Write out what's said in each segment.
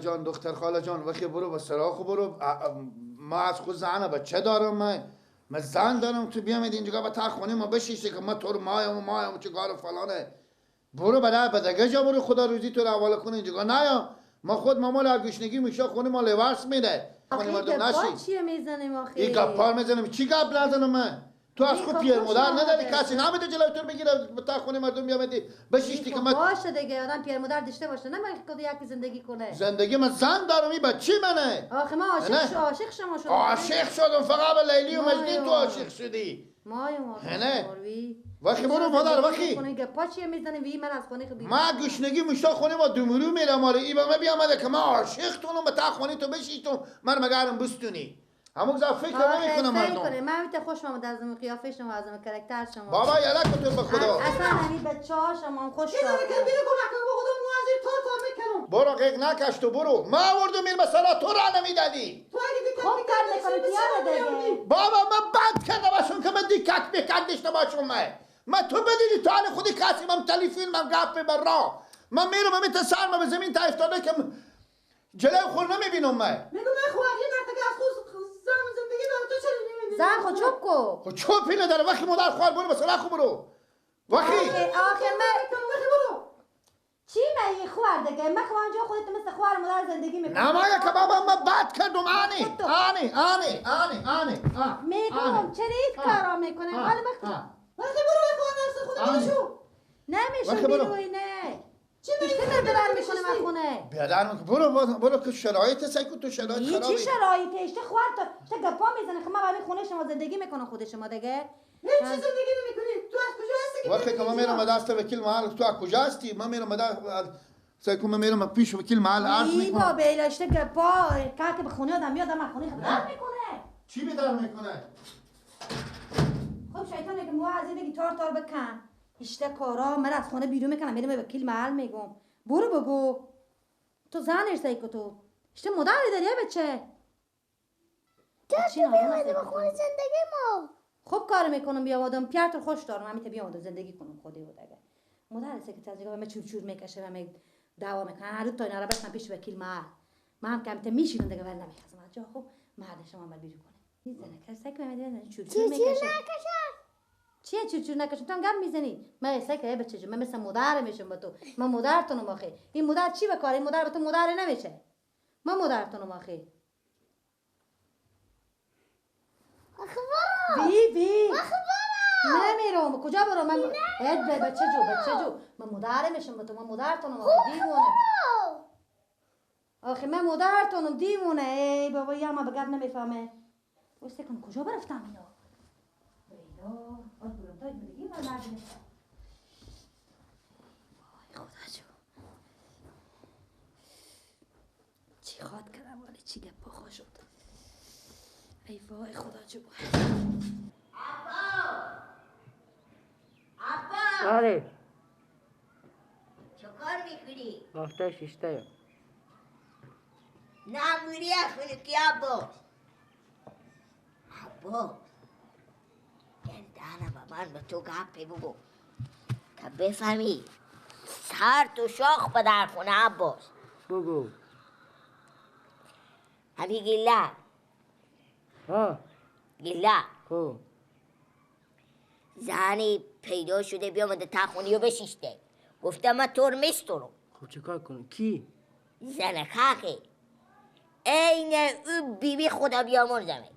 جان، دختر خاله جان، وقتی برو به سراخ برو. ما از خود زن بچه دارم، من زن دارم، تو بیامید اینجا به تا خونه ما بشیشی که ما تو رو مایم و مایم چه کار فلانه. برو برای بدگه جا برو، خدا روزی تو رو حواله کنه، اینجا نیا. ما خود مامال گوشنگی میشه خونه ما لورس میده. خونه مردم نشی. چیه میزنیم آخه؟ این گپار میزنیم. چی گپ نزنم من؟ تو از خود پیر مادر نداری، کسی نمیده جلوی تو بگیره تا خونه مردم بیامدی بشیشتی که من باشه دیگه. آدم پیر مادر داشته باشه، نه من خود یکی زندگی کنه. زندگی من زن دارم، این بچه منه. آخه من عاشق عاشق شما شدم. عاشق شدم فقط به لیلی و مجنون تو عاشق شدی. نه وقتی برو مادر، وقتی گپا چیه میزنیم وی من از خونه خو بیرون. ما گشنگی مشتا خونه ما دومرو میرم. آره ای به من بیامده که من عاشق تونم به تا خونه تو بشیشتم من مگرم بستونی. همون گذا فکر نمیکنم مردم. من میته خوش آمد از اون قیافه شما، از اون کاراکتر شما. بابا یلا تو به خدا. اصلا همین بچه‌ها شما هم خوش دارم. برو قیق نکش تو برو. ما آوردم این مثلا تو را نمیدادی. خوب کار میکنی پیاده دیگه. بابا من بد کرده باشم که من دیکک بکک داشته باشم. من تو بدیدی تو حال خودی کسی من تلفن من گپ بر راه. من میرم من تا سر من به زمین تا افتاده که جلوی خود نمیبینم من. میگم من خواری مرتکه از خود زن زندگی داره، تو چرا نمیبینی؟ زن خود چوب کو. خود چوب اینه داره. وقتی مادر خوار برو مثلا خو برو. وقتی آخه من برو. چی من خوار دیگه؟ من که آنجا خودت مثل خوار مادر زندگی میکنم. نه مگه که بابا من بد کردم. آنی آنی آنی آنی آنی میگم چرا این کارا میکنه؟ حالا وقتی برو خونه خودت بشو. نمیشه بیروی نه. چی میشه بدر میکنه من خونه؟ بدر میکنه. برو برو که شرایط سعی کن تو شرایط خرابی. چی شرایطه؟ اشته خوار تا اشته گپا میزنه. خب من برای خونه شما زندگی میکنم خود شما دیگه. هیچ زندگی نمیکنی. تو از کجا هستی که وقتی که من میرم دست وکیل محل تو از کجا هستی؟ من میرم دست سعی کن من میرم پیش وکیل محل عرض میکنم. ای بابا اشته گپا که به خونه آدم میاد من خونه بدر میکنه. چی بدر میکنه؟ خب شیطانه که مو از این تار تار بکن. اشته کارا من از خونه بیرون میکنم، میرم به وکیل محل میگم. برو بگو تو زنش سعی کن تو اشته مادر داری بچه. چرا بیامدی به خونه زندگی ما؟ خوب کار میکنم بیامدم پیرتر خوش دارم همیته بیامدم زندگی کنم خودی بود اگه مادر سه که تازه من چور چور میکشه و می دعوا میکنه هر دو تا اینا رو بستم پیش وکیل محل. من هم که همیته میشینم دیگه ولی نمیخزم جا. خب محل شما من بیرون کنه میزنه کسی که میدونه چور چور میکشه. چیه چور چور نکشم؟ تو هم گپ میزنی. من سعی که بچه جون من مثل مادر میشم با تو. من مادرتونم آخه. این مادر چی به کار؟ این مادر به تو مادر نمیشه. من مادرتونم آخه. آخه برو. بی بی. آخه برو. نمیرم. کجا برم من؟ اد بچه جو بچه جو. من مادر میشم با تو. من مادرتونم آخه دیوونه. آخه من مادرتونم دیوونه. ای بابا یا ما به گپ نمیفهمه. واسه کن کجا برفتم اینا؟ وای خدا جو چی خواد کردم ولی چی گپا خواه شد. ای وای خدا جو. عبا عبا. آره چه کار میکنی؟ بافته شیشته. نه موری خونه کی عبا؟ عبا دهنم به من به تو گپی بگو که بفهمی سر تو شاخ به در خونه عباس. بگو. همی گله. ها گله. خب زنی پیدا شده بیامده تا خونه و بشیشته. گفته من تو رو میسترم. خب چه کار کنم؟ کی؟ زن خاکی عین او بیبی خدا بیامرزمه.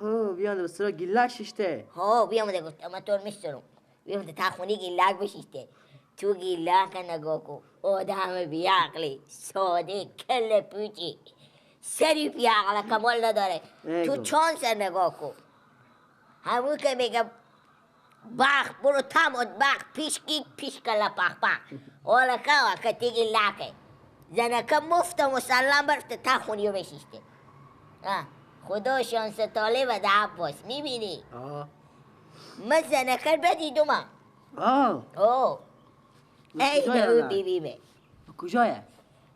خب بیامده به سرا گیلک شیشته. ها بیامده گفته من تو رو میسترم. بیامده تا خونه گیلک بشیشته. تو گیلک نگاه کن، آدم بیعقلی ساده کل پوچی سری بیعقل کمال نداره. تو چانس نگاه کن، همون که میگه بخ برو تماد بخ پیش کی پیش کلا پخ پخ حالا که که تیگی لکه زنکه مفت مسلم برفته تا خونیو بشیشته. خدا شانس طالب ده عباس میبینی؟ من زنکه بدیدم. آه ای او بیبیمه. کجایه؟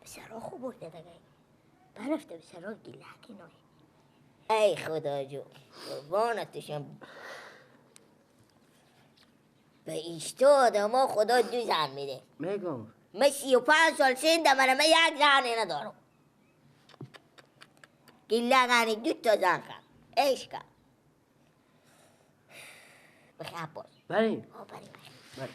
به سرا خوب برده دیگه، برفته به سرا گیلک نوی. ای خدا جو قربانتشم به ایشتا آدم ها خدا دو زن میده. میگم من 35 سال سن دارم، من یک زن ندارم. گیلک دو تا زن خواهم عشق بخیر عباس. بریم بریم.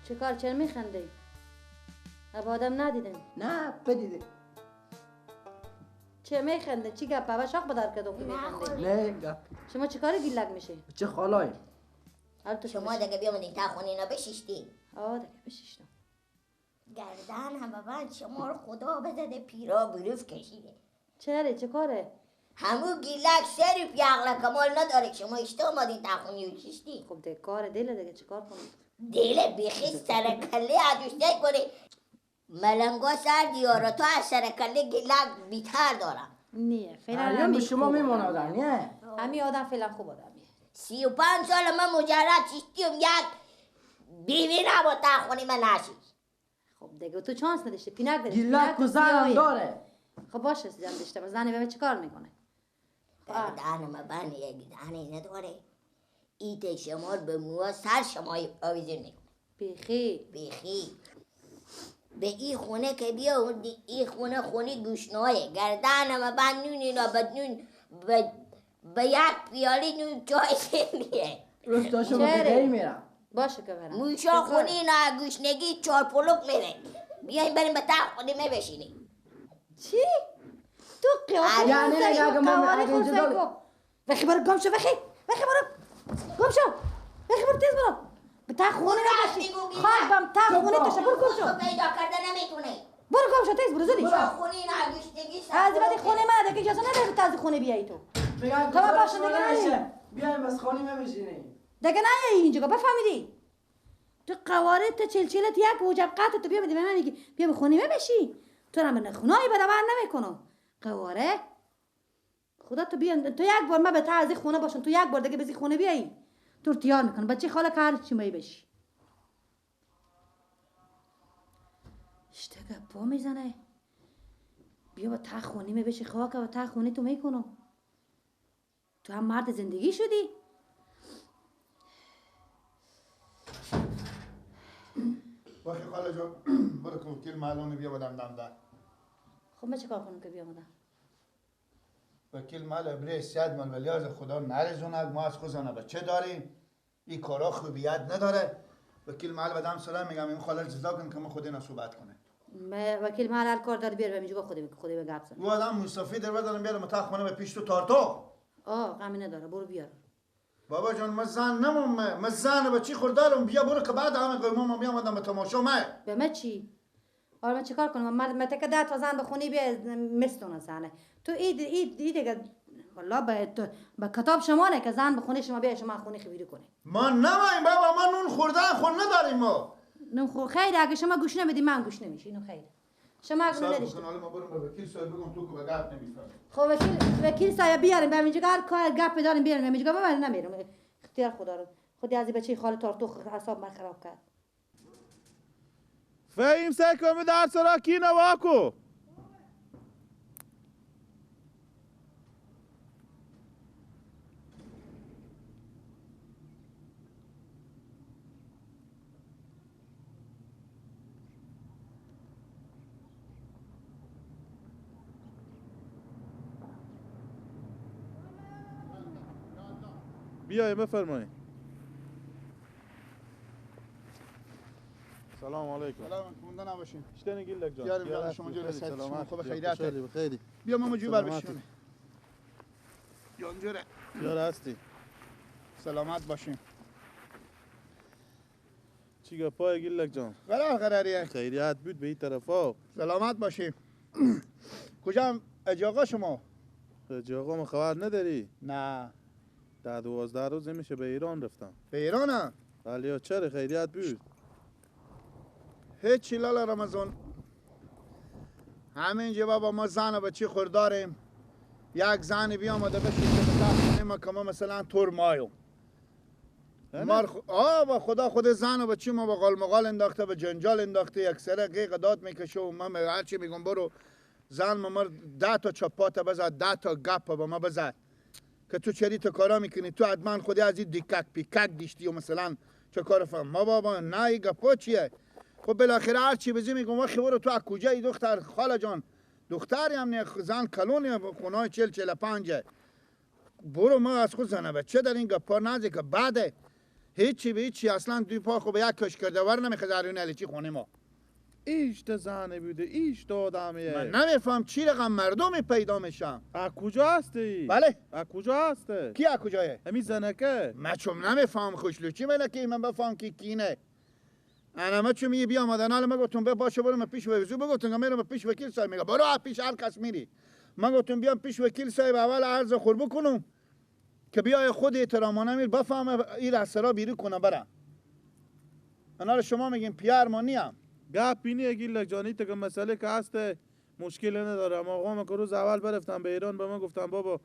چه کار چرا میخنده؟ اب آدم ندیدم. نه بدیده. چه میخنده؟ چی گپ؟ بابا شاخ بدار کردم که میخنده. نه گپ. شما چه کاری گیلک میشه؟ چه خالای؟ شما دیگه بیامدین تا خونه اینا بشیشتی. آه دیگه بشیشتم. گردن هم بابا شما رو خدا بزنه پیرا بروف کشیده. چره چه کاره؟ همو گیلک سری پیاغل کمال نداره. شما اشتا اومدین تا خونه و چیشتی. خب دیگه کار دل دیگه چیکار کنم؟ دل بیخی سر کله عدوشته کنه ملنگا سر دیاره تو از سر کله گیلک بیتر دارم. نه فعلا همین به شما میمونه آدم. نه همین آدم فعلا خوب آدمیه. 35 سال من مجرد چیشتیم یک بیوی نبود تا خونه من نشید. خب دیگه تو چانس نداشتی پینک داشتی. گیلک و زنم داره. خب باشه زن داشته زنی به چیکار میکنه؟ دهن من بند یک دهنه نداره. ایت شما به موها سر شما آویزون میکنه. بیخی بیخی به این خونه که بیا این خونه خونه گوشنایه. گردن من بند نون اینا به نون به یک پیاله نون چای نمیه. روستا شما به میرم. باشه که برم. موشا خونه اینا گوشنگی 4 پلوک میره. بیاین بریم به تا خونه می بشینیم. چی؟ تو قیافه یعنی اگه ما اینجا وخی برو گم شو. وخی وخی برو گم شو. وخی برو تیز برو به تا خونه نباشی. خاک بم تا خونه تو شو. برو گم شو. پیدا کرده نمیتونه. برو گم شو تیز برو زودی. خونه اینا گوشنگی از بعد خونه من دیگه اجازه نداری تا از خونه بیای تو. تو باشه دیگه بیایم بس خونه بشینیم دیگه. نه اینجا بفهمیدی تو قواره تو چلچلت یک وجب قطع تو بیا به من میگی بیا به خونه بشی. تو هم به خونه بدبر نمیکنم قواره خدا. تو بیا تو یک بار من به تا از خونه باشم تو یک بار دیگه به خونه بیایی تو تیار میکنم بچه خاله کار چی می بشی. اشتگه پا میزنه بیا با تا خونه می بشی خاک و تا خونه تو میکنم. تو هم مرد زندگی شدی. باشه خاله جان برو که وکیل معلومه بیا بدم دم در. خب من چیکار کنم که بیا بدم؟ وکیل مال ابره سیاد مال ولیاز خدا نرزوند. ما از خود زنه بچه داریم این کارا خوبیت نداره. وکیل مال بدم سلام میگم این خاله جزا کن که ما خود اینا صحبت کنه. وکیل مال هر کار داره بیار اینجا خودی به گپ زن. او آدم مصطفی در بدم بیارم تا خونه به پیش تو تارتو. آه غمی نداره برو بیار. بابا جان من زن نموم من زن بچی خوردارم. بیا برو که بعد همه قیمه ما بیامدم به تماشا. من به من چی؟ آره من چیکار کنم؟ من تک 10 تا زن به خونه بیا مستونه زنه تو اید اید دیگه والله به کتاب شما نه که زن به خونه شما بیا شما خونه خبری کنه. ما نمایم بابا ما نون خوردن خون نداریم ما. نون خور خیر اگه شما گوش نمیدی من گوش نمیشه اینو خیر. شما اگه نداشتی حالا ما برم به وکیل صاحب بگم تو که به گپ نمیفهمی. خب وکیل صاحب بیاریم به اینجا هر کار گپ داریم بیاریم اینجا من نمیرم اختیار خدا رو. خودی از بچه خاله تارتوخ اعصاب من خراب کرد. فهیم سکم در سراکی نواکو. بیایم بفرمایید. سلام علیکم. سلام مونده نباشین. اشتنی گیلک جان. یارم یارم شما جور سلامت. خوب خیریت. خیلی. بیا ماما جو بر بشین. جان جوره. یار هستی. سلامت باشین. چی گپای گیلک جان؟ قرار قراریه. خیریت بود به این طرفا. سلامت باشی. کجا اجاقا شما؟ اجاقا ما خبر نداری؟ نه. 10-12 روز میشه به ایران رفتم. به ایران؟ بله چرا خیریت بود؟ هیچی لالا رمضان. همینجا بابا ما زن و بچه خورداریم. یک زنی بیامده بشید ما که ما مثلا تور مایو. با خدا خود زن و بچه ما با قال مقال انداخته، به جنجال انداخته، یک سره قیق داد میکشه و من هرچی میگم برو زن ما 10 تا چپات بزد، 10 تا گپ با ما بزد که تو چری تو کارا میکنی، تو حتما خودی از این دیکک پیکک دیشتی و مثلا چه کار فهم. ما بابا نه این گپا چیه؟ خب بالاخره هرچی بزی میگم وخی برو تو از کجایی دختر خاله جان؟ دختری هم نه، زن کلونی خونه 40-45. برو ما از خود زنه بچه در این گپا نزی که بعده هیچی به هیچی اصلا دوی پا خب یک کش کرده ور نمیخواد اریون علیچی خونه ما. ایش تا زنه بوده، ایش تا آدمیه. من نمیفهم چی رقم مردمی پیدا میشم. از کجا هستی؟ بله. از کجا هستی؟ کی از کجایه؟ همین زنکه. من چون نمیفهم خوشلوچی منه که من بفهم کی کینه. انا ما چون می بیام آدن حالا من گفتم باشه برو من پیش وزو بگفتم میرم پیش وکیل صاحب، میگه برو پیش هر کس میری. من گفتم بیام پیش وکیل صاحب اول عرض خور بکنم که بیای خود احترامانه میر بفهم این رسرا بیرو کنه برم. انا رو شما میگیم پیار ما نیم. گپ اینیه گیلک جانی تا که مسئله که هست مشکل نداره. اما آقا که روز اول برفتم به ایران به من گفتم بابا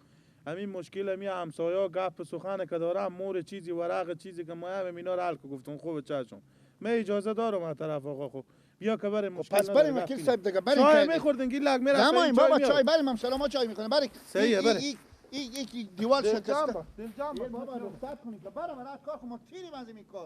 همین مشکل همی همسایا گپ سخن که دارم مور چیزی ورق چیزی که ما هم اینا رو حل که گفتم خوب چشم من اجازه دارم از طرف آقا. خب بیا که بریم مشکل پس بریم وکیل صاحب دیگه بریم. چای میخوردین گیلک میرفتیم چای بابا چای بریم هم سلام چای میخوریم بریم. صحیح بریم. این دیوال شکسته. دل جان بابا رخصت کنی که برم راه کار خو ما تیری بنزیم این کار.